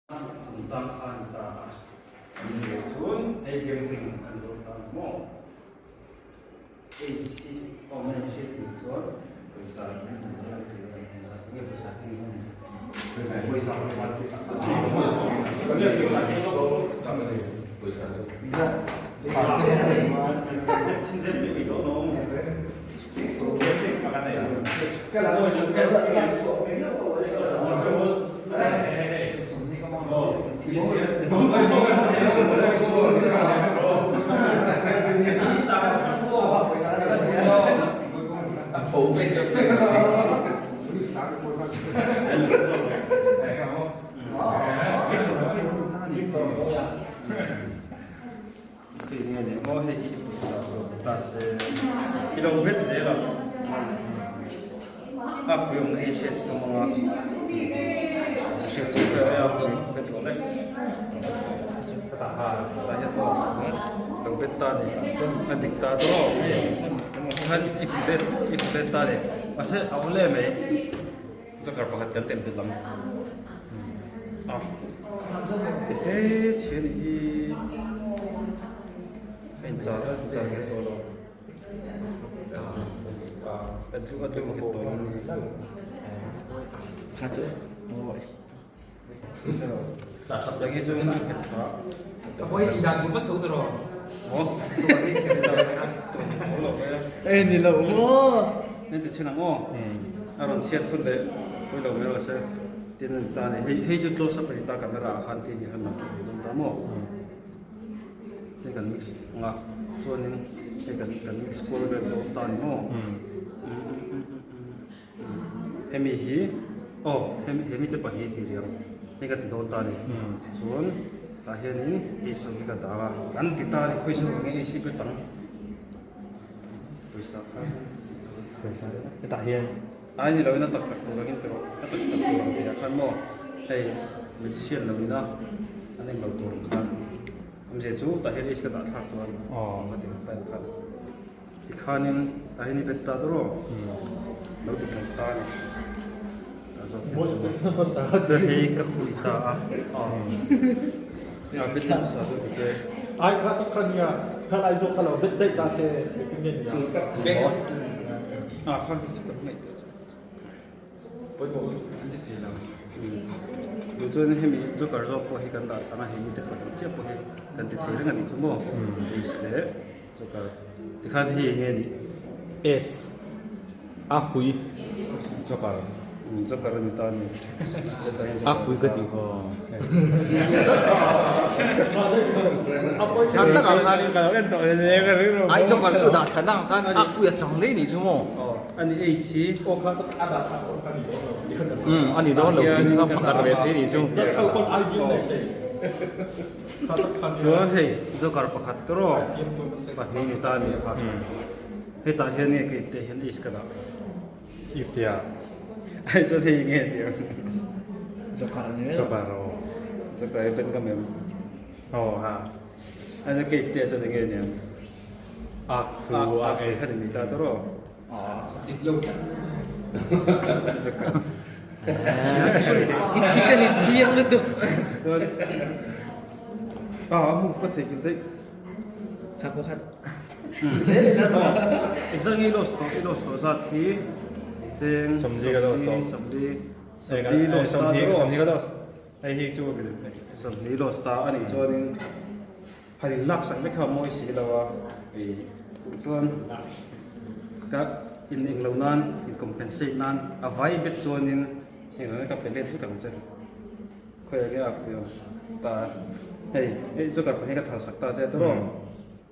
Chungchang kha a ni ta a, an ni chuan hei gambling a ni dawn ta a ni maw? Aids hi a awm a hriat tur chuan pawisa in hmu zel ang tih kan en a, tunge pawisa keng dawn ni? Pawisa pawisa tunge pawisa keng dawn? Pawisa chu. Chin ret mai mai dawn awm. I lo bet zel a, a pui awmna hi hriat tum anga hriat chu ka a bet lo le tah hian aw lo bet ta ni a dik ta daw khan i bet i bet ta ni mahse a awle mai joker pakhat kan tel bet ang a he thian hi a inchar a inchar nghet tawh lo a dlu a dlu nghet tawh lo ni kha chu lagi chu a nghet tha Ka pawh hi tih dan tur vek tho tawh rawh. Maw? E ni lo maw? Hei ti chhin ang aw. A rawn chhiat thut leh pawi lo mai rawh se. Tin a ni ta a ni. Hei hei chu close up a ni ta camera ah khan TV khan lang tha thei dawn ta maw? Hei kan mix ang a chuanin hei kan kan mix kual vel dawn ta a ni maw? Hemi hi aw hemi hemi te pahnih tih riang hei ka ti dawn ta a ni chuan tah hianin AC hi ka dah a kan ti ta a ni khawi zawk ang nge AC ka tang pawisa kha pawisa hetah hian ai ni loin a tak tak tur angin ti rawh a tak tak tur ang tih ah khan maw hei magician lo ina an englo tur ang khan awmzia chu tah hian AC ka dah thlak chuan ka ti ta ang khan. Tikhanin tah hian i bet ta dur aw. Lo dik lo ta a ni. Tah zawk hian chuan hei ka hui ta a. A bet hmasa chu dik e. Ai kha tak kha nia, kha lai zawk kha lo bet daih ta se engtin nge nia. A kha chu kan ngaihtuah chu. Pawimawh an ti thei lo. Duh chuan hemi joker zawk pawh hi kan dah thlang a, hemi te pawh tam chiah pawh hi kan ti thei reng a nih chu maw. Ace leh joker tikhan hei eng nge nih? Ace a pui joker joker a ni ta a ni. A pui ka tih khaw. Khan takah khan ka lo en tawh hle ka ring ro. Ai joker chu dah thlan ang khan a pui a chang leh nih chu maw. A ni ei si. Aw kha tak a dah thlan awm kha ni dawn lo. Umm a ni dawn lo tih kha pakhat ve thei nih chu. Judge ho pawn ideal nei thei. Kha tak khan nia. Chuan hei joker pakhat te rawh pahnih ni ta a ni kha. Hetah hian nge ka ipte hian ace ka dah. Iptea. Ai chuan hei nge tia. Joker a ni mai. Joker aw. Joker hi ben ka mem. Aw ha. Ai chuan ka iptea chuan enge nia. Ak chu ak ace. Kha ni ta te rawh. Dik lo tlat. Dik a ni chiang lutuk. Chuan a a move ka theih daih. Kha pawh kha. Engzah nge i loss tawh i loss tawh zat hi cheng Sawmli ka loss tawh. Sawmli sawmli loss ta te rawh. Sawmli ka loss. Hei hi chu Sawmli loss ta a nih chuanin Han in lak sak vek kha a mawi si lo a, hei chuan ka in eng lo nan in compensate nan a vai bet chuanin heng zawng hi ka pe let vek ang che khawi ah nge a pui ang ta hei hei joker pahnih ka thal sak ta che tawh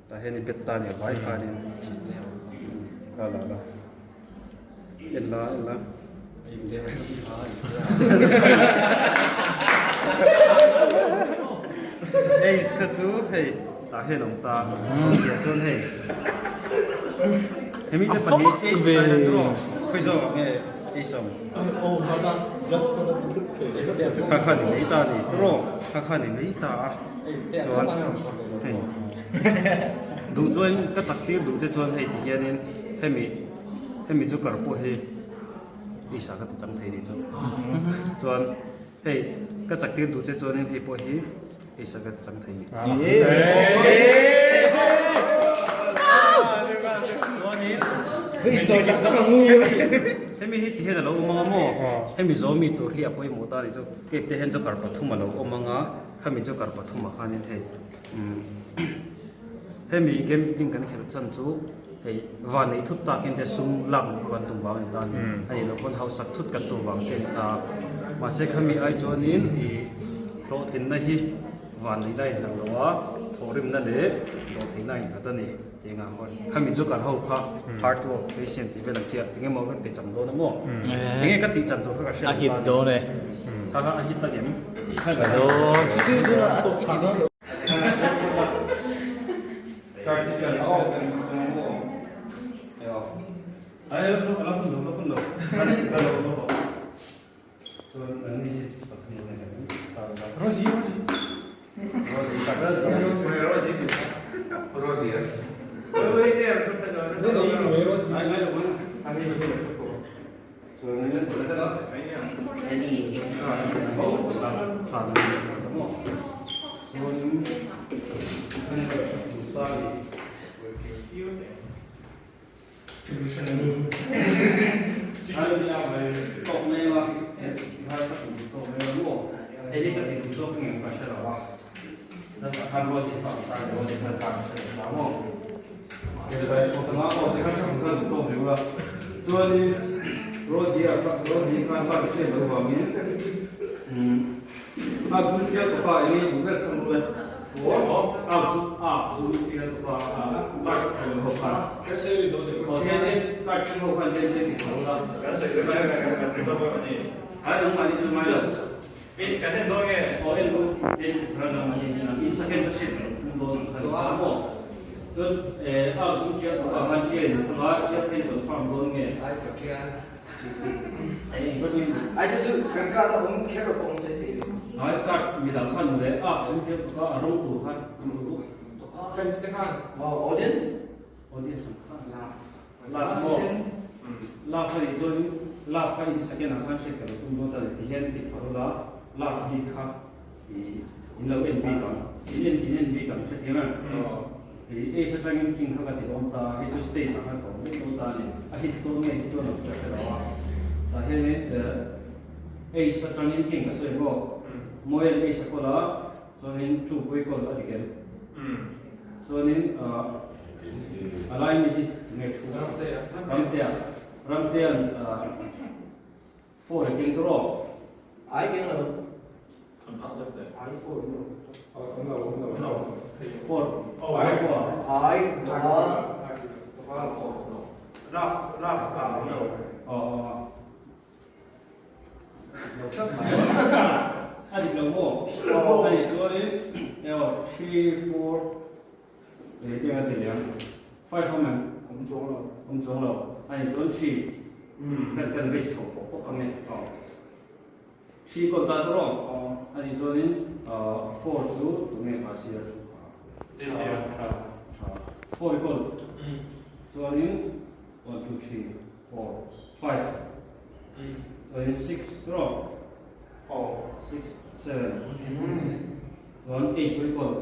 tah hian i bet ta a ni a vai khanin ka la la. En la en la. Hei kha chu hei tah hian awm ta tia chuan hei hemi te pahnih che ve khawi zawk ah nge ei sawm kha kha ni mai ta ni tawh kha kha ni mai ta a chuan hei duh chuan ka chak tir duh che chuan hei ti hianin hemi hemi chu kar pawh hi isa ka ti chang thei nih chu chuan. Hei ka chak tir duh che chuanin hei pawh hi hei sak a chang thei ni. Chuanin Hei chawi tak tak ang u. Hemi hi ti hian a lo awm anga maw? Hemi zawmi tur hi a pawimawh ta a nih chu. Cape te hian joker pathum a lo awm anga khami joker pathum ah khanin hei hemi gambling kan khelh chan chu hei van neih thut takin te sum lak luh kha kan tum vang a ni ta a ni. A nih loh pawn hausak thut kan tum vang te a ni ta a. Mahse khami ai chuanin ih hlawhtlinna hi van neihna a innghat lo a, thawhrimna leh dawhtheihna a innghat a ni tih engah maw khami joker ho kha hard work, patient tih vel ang chiah eng emaw kan ti chang dawn a maw? Enge ka tih chan tur kha ka hriat loh ta a ni. Kha kha a hit tak em? Tha dawn. Chu chu tunah a ti dawn lo. Chuanin Rosie a Rosie khan pa hriat loh vangin a zu thial tawpa eng nge duh ber chang ru e a zu a zu thial tawpa card thlen ho khan aw hian in card thlen ho khan hian hian ti tho la ai nangmah ni chu ngai lo aw en ru en ran nangmah ni in second ka hriat loh tum dawn ang khan maw chuan a zu thial tawpa khan chian changa chian khan confirm dawn nge Ai chu chu kan card a awm kher pawh awm sei thei lo. Ai card midang khan mawle a zu thiam tuk a a rawng tur khan Friends te khan. Oh audience. Audience ang khan. Laugh. Laugh maw. Laugh a nih chuan laugh kha in second ah khan hriat ka lo tum dawn ta ni ti hian ti phah ula laugh bik kha in lo en bik ang in en in en bik ang hrethiam em? Hei Ace atangin King kha ka ti dawn ta, hei chu stage ah khan ka awm daih dawn ta a ni. A hit dawn nge hit dawn lo chu ka hre lo a. Tah hianin Ace atangin King ka sawi maw? Mawian Ace a kawl a, chuanin Chu pawh i kawl a dik em? Chuanin a lai mi hi nge thu? Ramtea. Ramtea'n Phone a keng tawh. Ai keng lo. Ai phone lo. Phone. Ai phone. Ai tawh. Aw. A dik lo maw? A nih chuanin emaw 3 4 Ei te nga ti liam. Five awm em? Awm chuang lo. Awm chuang lo. A nih chuan thi. Kan kan risk chho pawh pawp ang e. Aw. Thi kawl ta tur aw. A nih chuanin four chu tunge kha sir thu kha. Tha. Tha. Four i kawl. Chuanin one two three four five. Chuanin six tur aw. Aw. Six seven. Chuan eight pawh i kawl.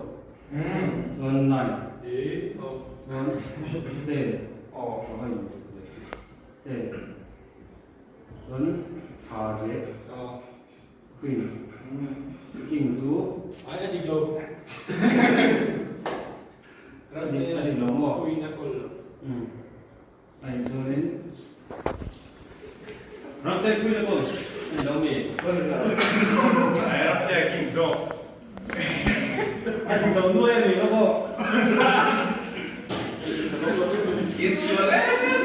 Chuan 9 chuan 10 10 chuan tha je queen king chu Ai a dik lo. A dik lo maw? Queen a kawl lo. A in chuanin Ramte queen a kawl a ni lo mi? Ai Ramte king zawk. A dik lo nuai a ni lo maw? Insual em em.